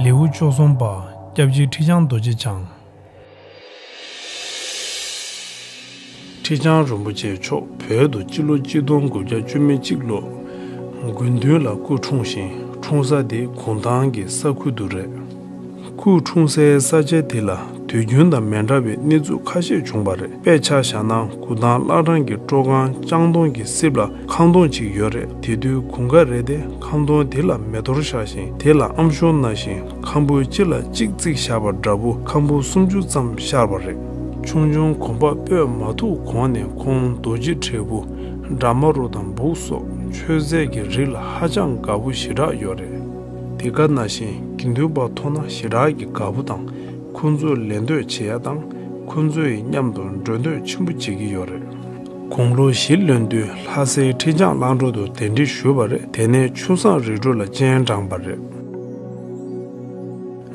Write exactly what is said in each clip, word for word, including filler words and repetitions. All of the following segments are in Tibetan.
ལེའུ་བཅུ་གསུམ་པ། སྐྱབས་རྗེ་ཁྲི་བྱང་རྡོ་རྗེ་འཆང་། ཁྲི་བྱང་རིན་པོ་ཆེ་མཆོག་བོད་དུ་སྤྱི་ལོ་གཅིག་སྟོང་དགུ་བརྒྱ་བཅུ་མེད་གཅིག་ལོ་དགུན་སྟོན་ལ་སྐུ་འཁྲུངས་ཤིང་། འཁྲུངས་ས་དེ་གུང་ཐང་གི་ས་ཁུལ་དུ་རེད། སྐུ་འཁྲུངས་སའི་ས་ཆ་དེ་ལ་དུས་རྒྱུན་དང་མི་འདྲ་བའི་གནས་ཚུལ་ཁ་ཤས་བྱུང་བ་རེད། དཔེ་ཆ་བཞག་ན། གུང་ཐང་བླ་བྲང་གི་སྤྲོ་ཁང་ལྕང་སྡོང་གི་རྩིབ་ལ་ཁང་སྡོང་ཅིག་ཡོད་རེད། དེ་དུས་དགུན་ཁ་རེད་དེ། ཁང་སྡོང་དེ་ལ་མེ་འཐོར་ཤར་ཞིང་། དེ་ལ་ཨམ་ཤོག་ན་བཞིན་ཁམ་བུ་གཅིག་ལ་གཅིག་བརྩིགས་བཞག་པ་འདྲ་པོ་ཁམ་བུ་སུམ་ཅུ་ཙམ་ཤར་བ་རེད། ཆུང་ཆུང་གོམ་པ་སྤོས་མ་ཐུབ་གོང་ནས་ཁོང་རྡོ་རྗེ་དྲིལ་བུ། དགྲ་མ་རུ་དང་འབུགས་སོགས་མཆོད་རྫས་ཀྱི་རིགས་ལ་ཧ་ཅང་དགའ་པོ་ཞེ་དྲག་ཡོད་རེད། དེ་ག་ནང་བཞིན་དགེ་འདུན་པ་མཐོང་ན་ཞེ་དྲག་གི་དགའ་པོ་དང་། ཁོང་ཚོས་ལད་ཟློས་བྱེད་ཡ་དང་། ཁོང་ཚོ་ཡི་མཉམ་དུ་འགྲོ་འདོད་ཆེན་པོ་བྱེད་ཀྱི་ཡོད་རེད། དགུང་ལོ་བཞི་ལོན་དུས་ལྷ་སའི་ཁྲི་བྱང་གླིང་དྲུང་དུ་གདན་འདྲེན་ཞུས་པ་རེད། དེ་ནས་ཆུ་བཟང་རི་ཁྲོད་ལ་སྤྱན་དྲངས་པ་རེད།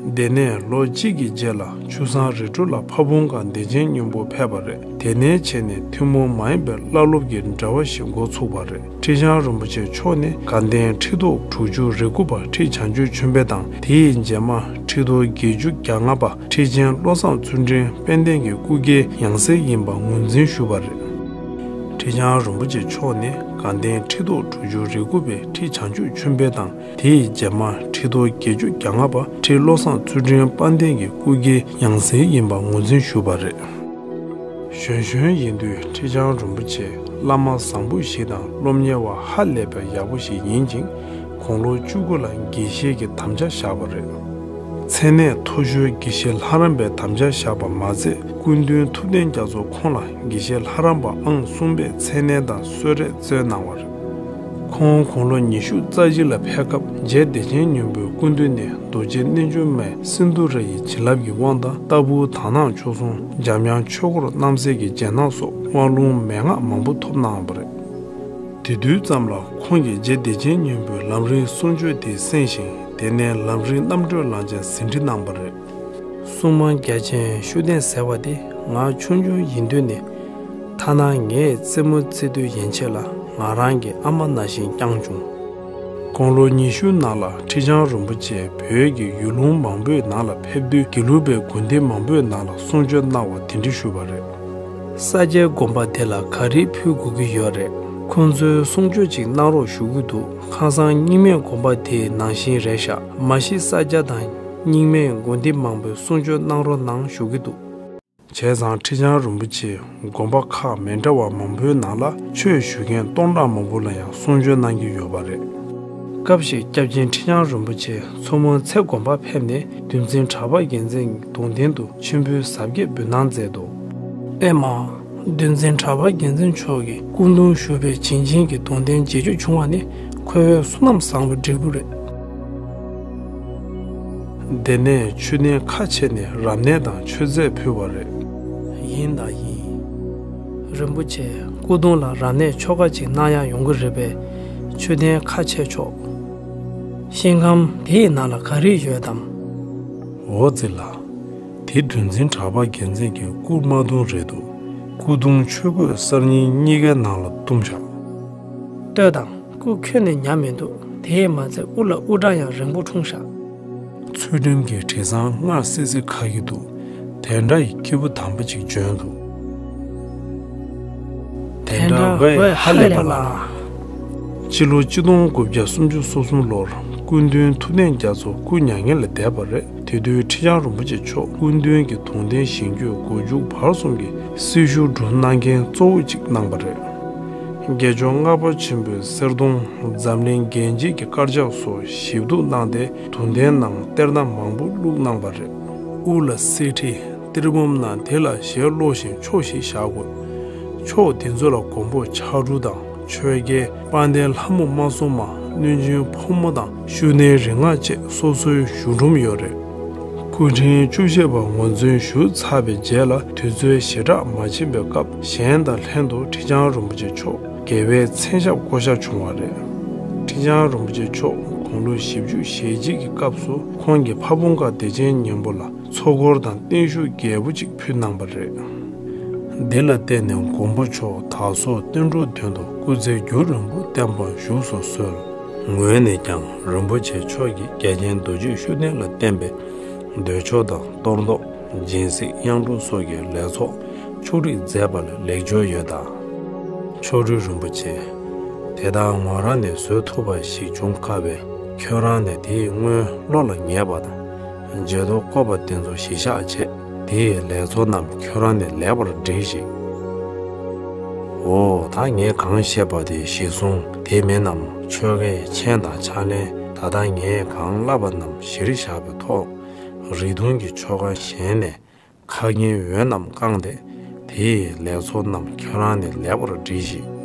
དེ་ནས་ལོ་གཅིག་གི་རྗེས་ལ་ཆུ་བཟང་རི་ཁྲོད་ལ་ཕ་བོང་ཁ་བདེ་ཆེན་སྙིང་པོ་ཕེབས་པ་རེད། དེ་ནས་བྱས་ནས་ཐུན་མོང་མ་ཡིན་པའི་བླ་སློབ་ཀྱི་འབྲེལ་བ་ཞིག་འགོ་ཚུགས་པ་རེད། ཁྲི་བྱང་རིན་པོ་ཆེ་མཆོག་ནི་དགའ་ལྡན་ཁྲི་ཐོག་དྲུག་ཅུ་རེ་དགུ་པ་ཁྲི་བྱང་ཆུབ་ཆོས་འཕེལ་དང་། དེའི་རྗེས་མ་ཁྲི་ཐོག་བརྒྱད་ཅུ་གྱ་ལྔ་པ་ཁྲི་ཆེན་བློ་བཟང་ཚུལ་ཁྲིམས་དཔལ་ལྡན་གྱི་སྐུ་སྒེར་ཡང་སྲིད་ཡིན་པ་ངོས་འཛིན་ཞུས་པ་རེད། ཁྲི་བྱང་རིན་པོ་ཆེ་མཆོག་ནི་དགའ་ལྡན་ཁྲི་ཐོག་དྲུག་ཅུ་རེ་དགུ་པའི་ཁྲི་བྱང་ཆུབ་ཆོས་འཕེལ་དང་། དེའི་རྗེས་མ་ཁྲི་ཐོག་བརྒྱད་ཅུ་གྱ་ལྔ་པ་ཁྲི་བློ་བཟང་ཚུལ་ཁྲིམས་དཔལ་ལྡན་གྱི་སྐུ་སྒེར་ཡང་སྲིད་ཡིན་པ་ངོས་འཛིན་ཞུས་པ་རེད། གཞོན་གཞོན་ཡིན་དུས་ཁྲི་བྱང་རིན་པོ་ཆེ་བླ་མ་བཟང་པོ་ཞིག་དང་སློབ་གཉེར་བ་ཧ་ལས་པའི་ཡག་པོ་ཞིག་ཡིན་ཅིང་། དགུང་ལོ་བཅུ་དགུ་ལ་དགེ་བཤེས་ཀྱི་དམ་བཅའ་བཞག་པ་རེད། མཚན་གནས་མཐོ་ཤོས་དགེ་བཤེས་ལྷ་རམས་པའི་དམ་བཅའ་བཞག་པ་མ་ཟད། སྐུ་མདུན་ཐུབ་བསྟན་རྒྱ་མཚོ་ཁོང་ལ་དགེ་བཤེས་ལྷ་རམས་པ་ཨང་གསུམ་པའི་མཚན་གནས་དང་གསོལ་རས་སྩལ་གནང་བ་རེད། ཁོང་དགུང་ལོ་ཉི་ཤུ་རྩ་བཞི་ལ་ཕེབས་སྐབས་རྗེ་བདེ་ཆེན་སྙིང་པོའི་སྐུ་མདུན་ནས་རྡོ་རྗེ་རྣལ་འབྱོར་མའི་སིནྡྷུ་ར་ཡི་བྱིན་རླབས་ཀྱི་དབང་དང་། ལྟ་བུ་དག་སྣང་མཆོག་ཟུང་། འཇམ་དབྱངས་ཆོས་འཁོར་རྣམ་གསལ་གྱི་རྗེས་གནང་སོགས་དབང་ལུང་མན་ངག་མང་པོ་ཐོབ་གནང་བ་རེད། དེ་དུས་ཙམ་ལ་ཁོང་གིས་རྗེ་བདེ་ཆེན་སྙིང་པོའི་ལམ་རིམ་གསུང་ཆོས་དེ་གསན་ཞིང་། དེ་ནས་ལམ་རིམ་རྣམ་གྲོལ་ལམ་སྦྱང་ཟིན་བྲིས་གནང་བ་རེད། སྲུང་མ་རྒྱ་ཆེན་ཤུགས་ལྡན་ཟེར་བ་དེ་ང་ཆུང་ཆུང་ཡིན་དུས་ནས། ཐ་ན་ངའི་རྩེད་མོ་རྩེ་དུས་ཡན་ཆད་ལ་ང་རང་གི་ཨ་མ་ནང་བཞིན་བསྐྱངས་བྱུང་། དགུང་ལོ་ཉི་ཤུ་ནང་ལ་ཁྲི་བྱང་རིན་པོ་ཆེ་བོད་ཀྱི་ཡུལ་ལུང་མང་པོའི་ནང་ལ་ཕེབས་དུས། དགེ་ལུགས་པའི་དགོན་སྡེ་མང་པོའི་ནང་ལ་གསུང་ཆོས་གནང་བ་དེ་འདྲ་ཞུས་པ་རེད། ས་སྐྱའི་དགོན་པ་དེ་ལ་ག་རེ་ཕུལ་དགོས་ཀྱི་ཡོད་རེད། ཁོང་ཚོའི་གསུང་ཆོས་ཅིག་གནང་རོགས་ཞུ་གི་འདུག་ཁ་སང་རྙིང་མའི་དགོན་པ་དེའི་ནང་བཞིན་རེད་ཤག་མ་གཞི་ས་སྐྱ་དང་རྙིང་མའི་དགོན་སྡེ་མང་པོའི་གསུང་ཆོས་གནང་རོགས་གནང་ཞུ་གི་འདུག་བྱས་ཙང་ཁྲི་བྱང་རིན་པོ་ཆེས་དགོན་པ་ཁག་མི་འདྲ་བ་མང་པོའི་ནང་ལ་ཆོས་ཞུ་མཁན་སྟོང་ཕྲག་མང་པོ་ལ་ཡང་གསུང་ཆོས་གནང་གི་ཡོད་པ་རེད། སྐབས་ཤིག་སྐྱབས་རྗེ་ཁྲི་བྱང་རིན་པོ་ཆེ་མཚོ་མོ་ཚེ་དགོན་པར་ཕེབས་ནས་འདུལ་འཛིན་གྲགས་པ་རྒྱལ་མཚན་གྱི་གདུང་རྟེན་དུ་མཆོད་འབུལ་གཟབ་རྒྱས་འབུལ་གནང་མཛད་འདུག་ཨེ་མ། འདུལ་འཛིན་གྲགས་པ་རྒྱལ་མཚན་མཆོག་གི་སྐུ་གདུང་བཞུགས་པའི་བྱིན་ཅན་གྱི་གདུང་རྟེན་མཇལ་རྒྱུ་བྱུང་བ་ནི་ཁོའི་བསོད་ནམས་བཟང་པོའི་འབྲས་བུ་རེད། དེ་ནས་མཆོད་རྟེན་ཁ་ཕྱེ་ནས་རབ་གནས་དང་མཆོད་རྫས་ཕུལ་བ་རེད། ཡིན་དང་ཡིན། རིན་པོ་ཆེ་སྐུ་གདུང་ལ་རབ་གནས་ཆོ་ག་ཅིག་གནང་ཡག་ཡོང་གི་རེད་པས། མཆོད་རྟེན་ཁ་ཕྱེ་ཆོག་ཤིང་ཁམས་དེའི་ནང་ལ་ག་རེ་ཡོད་དམ། འོ་ཙི་ལ། དེ་འདུལ་འཛིན་གྲགས་པ་རྒྱལ་མཚན་གྱི་སྐུ་དམར་གདུང་རེད་འདུག་སྐུ་གདུང་ཆོས་གོས་གསར་རྙིང་གཉིས་ཀའི་ནང་ལ་བཏུམས་བཞག་ལྟོས་དང་། སྐུ་ཁྱོན་ནས་ཉམས་མི་འདུག་དེས་མ་ཚད་དབུ་ལ་དབུ་སྐྲ་ཡང་རིང་པོ་འཁྲུངས་ཤག་ཚུལ་ཁྲིམས་ཀྱི་དྲི་བཟང་མངར་སིལ་སིལ་ཁ་གི་འདུག་དེ་འདྲ་ཡི་སྐྱེས་བུ་དམ་པ་ཅིག་བྱོན་འདུག་དེ་འདྲ་འོས་ཧ་ལས་པ་ལ། སྤྱི་ལོ་གཅིག་སྟོང་དགུ་བརྒྱ་སུམ་ཅུ་སོ་གསུམ་ལོར་སྐུ་མདུན་ཐུབ་བསྟན་རྒྱ་མཚོ་སྐུ་མྱ་ངན་ལས་འདས་པ་རེད། དེ་དུས་ཁྲི་བྱང་རིན་པོ་ཆེ་མཆོག་སྐུ་མདུན་གྱི་གདུང་རྟེན་བཞེངས་རྒྱུའི་མགོ་མཇུག་བར་གསུམ་གྱི་སྲི་ཞུ་སྒྲུབ་གནང་མཁན་གཙོ་བོ་གཅིག་གནང་བ་རེད། དགེ་སྦྱོང་ལྔ་པ་ཆེན་པོའི་གསེར་གདུང་། འཛམ་གླིང་རྒྱན་ཆས་ཀྱི་དཀར་ཆག་སོགས་ཞིབ་ཏུ་གནང་སྟེ། གདུང་རྟེན་ནང་གཏེར་སྣ་མང་པོ་བླུགས་གནང་བ་རེད། དབུ་ལ་གསེར་ཁྲི། གཏེར་བུམ་ནང་དེ་ལ་ཞལ་ཀློག་བཞིན་ཕྱོགས་ཤིག་བཞག་དགོས། ཕྱོགས་དེ་ཚོ་ལ་མགོན་པོ་ཕྱག་དྲུག་དང་། ཆོས་རྒྱལ་དཔལ་ལྡན་ལྷ་མོ་དམར་སྲུང་མ། གནོད་སྦྱིན་ཕོ་མོ་དང་ཤུལ་གནས་རིགས་ལྔ་བཅས་སོ་སོའི་བཞུགས་སྒྲུབ་ཡོད་རེད། སྐུ་ཕྲེང་བཅུ་བཞི་པ་ངོས་འཛིན་ཞུས་ཚར་བའི་རྗེས་ལ། དུས་ཚོད་ཞེ་དྲག་མ་ཕྱིན་པའི་སྐབས། གཞན་དང་ལྷན་དུ་ཁྲི་བྱང་རིན་པོ་ཆེ་མཆོག་རྒྱལ་བའི་མཚན་ཞབས་བསྐོ་བཞག་བྱུང་བ་རེད། ཁྲི་བྱང་རིན་པོ་ཆེ་མཆོག་དགུང་ལོ་བཞི་བཅུ་ཞེ་གཅིག་གི་སྐབས་སུ། ཁོང་གི་ཕ་བོང་ཁ་བདེ་ཆེན་སྙིང་པོ་ལ་ཚོགས་འཁོར་དང་བརྟན་བཞུགས་རྒྱས་པོ་ཅིག་ཕུལ་གནང་བ་རེད། འདི་ལ་བརྟེན་ནས་མགོན་པོ་མཆོག་དར་སོགས་བསྟན་འགྲོའི་དོན་དུ་སྐུ་ཚེ་རྒྱུན་རིང་པོ་བརྟན་པར་བཞུགས་སུ་གསོལ། ངོས་ནས་ཀྱང་རིན་པོ་ཆེ་མཆོག་གིས་རྒྱལ་ཆེན་རྡོ་རྗེ་ཤུགས་ལྡན་ལ་བསྟེན་པའི་འདོད་ཕྱོགས་དང་གཏོར་བཟློག་སྦྱིན་སྲེག་དབྱངས་སྒྲོག་སོགས་ཀྱི་ལས་ཚོགས་ཕྱོགས་སྒྲིག་མཛད་པ་ལ་ལེགས་སྦྱོར་ཡོད་དཱ། མཆོག་སྤྲུལ་རིན་པོ་ཆེ། དེ་དག་ངོས་རང་ནས་བཟོད་ཐུབ་པ་ཞིག་བྱུང་དཀའ་བས། ཁྱོད་རང་ནས་དེའི་སྔོན་བློ་ལ་ངེས་པ་དང་། བརྗེད་ཐོ་བཀོད་པ་དེ་ཚོ་གཞི་བཞག་བྱས། དེའི་ལས་ཚོགས་རྣམས་ཁྱོད་རང་ནས་ལེགས་པར་སྒྲིགས་ཤིག། འོ། ད་ངས་གང་བཤད་པ་དེ་གཞིར་བཟུང་དེ་མིན་ནམ། ཆོ་གའི་མཆན་དང་ཕྱག་ལེན། ད་ལྟ་ངས་གང་བསླབས་པ་རྣམས་གཞིར་བཞག་པའི་ཐོག། རིགས་མཐུན་གྱི་ཆོ་ག་གཞན་ནས་ཁ་མཁན་འོས་རྣམས་བསྐངས་ཏེ། དེའི་ལས་ཚོགས་རྣམས་ཁྱོད་རང་ནས་ལེགས་པར་སྒྲིགས་ཤིག།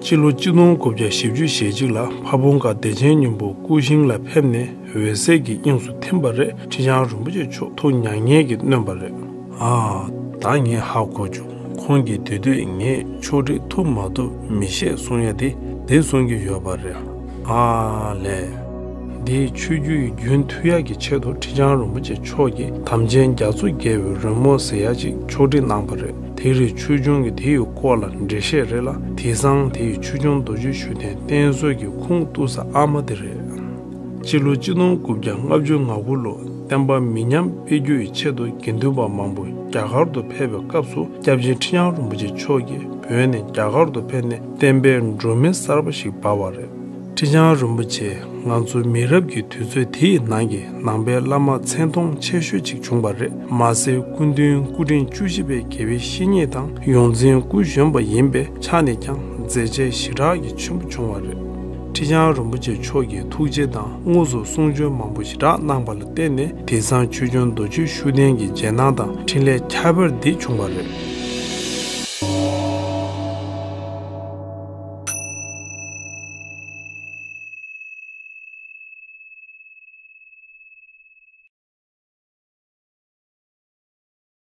སྤྱི་ལོ་གཅིག་སྟོང་དགུ་བརྒྱ་བཞི་བཅུ་ཞེ་གཅིག་ལ་ཕ་བོང་ཁ་བདེ་ཆེན་སྙིང་པོ་སྐུ་ཞིང་ལ་ཕེབས་ནས་འོད་གསལ་གྱི་དབྱིངས་སུ་ཐིམ་པ་རེད། ཁྲི་བྱང་རིན་པོ་ཆེ་མཆོག་ཐུགས་མྱ་ངན་གྱིས་གནོན་པ་རེད། ཨ། ད་ངས་ཧ་གོ་བྱུང་། ཁོང་གིས་དེ་དུས་ངས་ཕྱོགས་སྒྲིག་ཐུབ་མ་ཐུབ་མི་ཤེས་གསུང་ཡ་དེ་འདི་གསུང་གི་ཡོད་པ་རེད། ཨ་ལས། འདིའི་ཆོས་བརྒྱུད་རྒྱུན་མཐུད་ཡག་གི་ཆེད་དུ་ཁྲི་བྱང་རིན་པོ་ཆེ་མཆོག་གིས་དམ་ཅན་རྒྱ་མཚོ་རྒྱལ་བའི་རོལ་མོ་ཟེར་ཡ་ཅིག་ཕྱོགས་སྒྲིག་གནང་པ་རེད། དེ་རིང་ཆོས་འབྱུང་གི་དེ་ཡི་སྐོར་ལ་འགྲེལ་བཤད་རེད་ལ། དེང་སང་དེ་ཡི་ཆོས་སྐྱོང་རྡོ་རྗེ་ཤུགས་ལྡན་བསྟེན་གསོལ་གྱི་ཁུངས་གཏུགས་ས་ཨ་མ་དེ་རེད། སྤྱི་ལོ་གཅིག་སྟོང་དགུ་བརྒྱ་ལྔ་བཅུ་ང་དགུ་ལོ། བསྟན་པ་མི་ཉམས་སྤེལ་རྒྱུ་ཡི་ཆེད་དུ་དགེ་འདུན་པ་མང་པོ་རྒྱ་གར་དུ་ཕེབས་པའི་སྐབས་སུ། སྐྱབས་རྗེ་ཁྲི་བྱང་རིན་པོ་ཆེ་མཆོག་གིས་བོད་ནས་རྒྱ་གར་དུ་ཕེབས་ནས་བསྟན་པའི་སྒྲོན་མེ་གསར་པ་ཞིག་སྦར་བ་རེད། ཁྲི་བྱང་རིན་པོ་ཆེ་ང་ཚོ་མི་རབས་ཀྱི་དུས་ཚོད་དེའི་ནང་གི་ནང་པའི་བླ་མ་མཚན་མཐོང་ཆེ་ཤོས་ཅིག་བྱུང་བ་རེད། མ་ཟད་སྐུ་མདུན་སྐུ་ཕྲེང་བཅུ་བཞི་པའི་དགེ་བའི་བཤེས་གཉེན་དང་ཡོངས་འཛིན་སྐུ་གཞོན་པ་ཡིན་པའི་ཆ་ནས་ཀྱང་མཛད་རྗེས་ཞེ་དྲག་གི་ཆེན་པོ་བྱུང་བ་རེད། ཁྲི་བྱང་རིན་པོ་ཆེ་མཆོག་གིས་ཐུགས་རྗེ་དང་དངོས་སུ་གསུང་ཆོས་མང་པོ་ཞེ་དྲག་གནང་བ་ལ་བརྟེན་ནས། དེང་སང་ཆོས་སྐྱོང་རྡོ་རྗེ་ཤུགས་ལྡན་གྱི་རྗེས་གནང་དང་འཕྲིན་ལས་ཁྱད་པར་འདི་བྱུང་བ་རེད།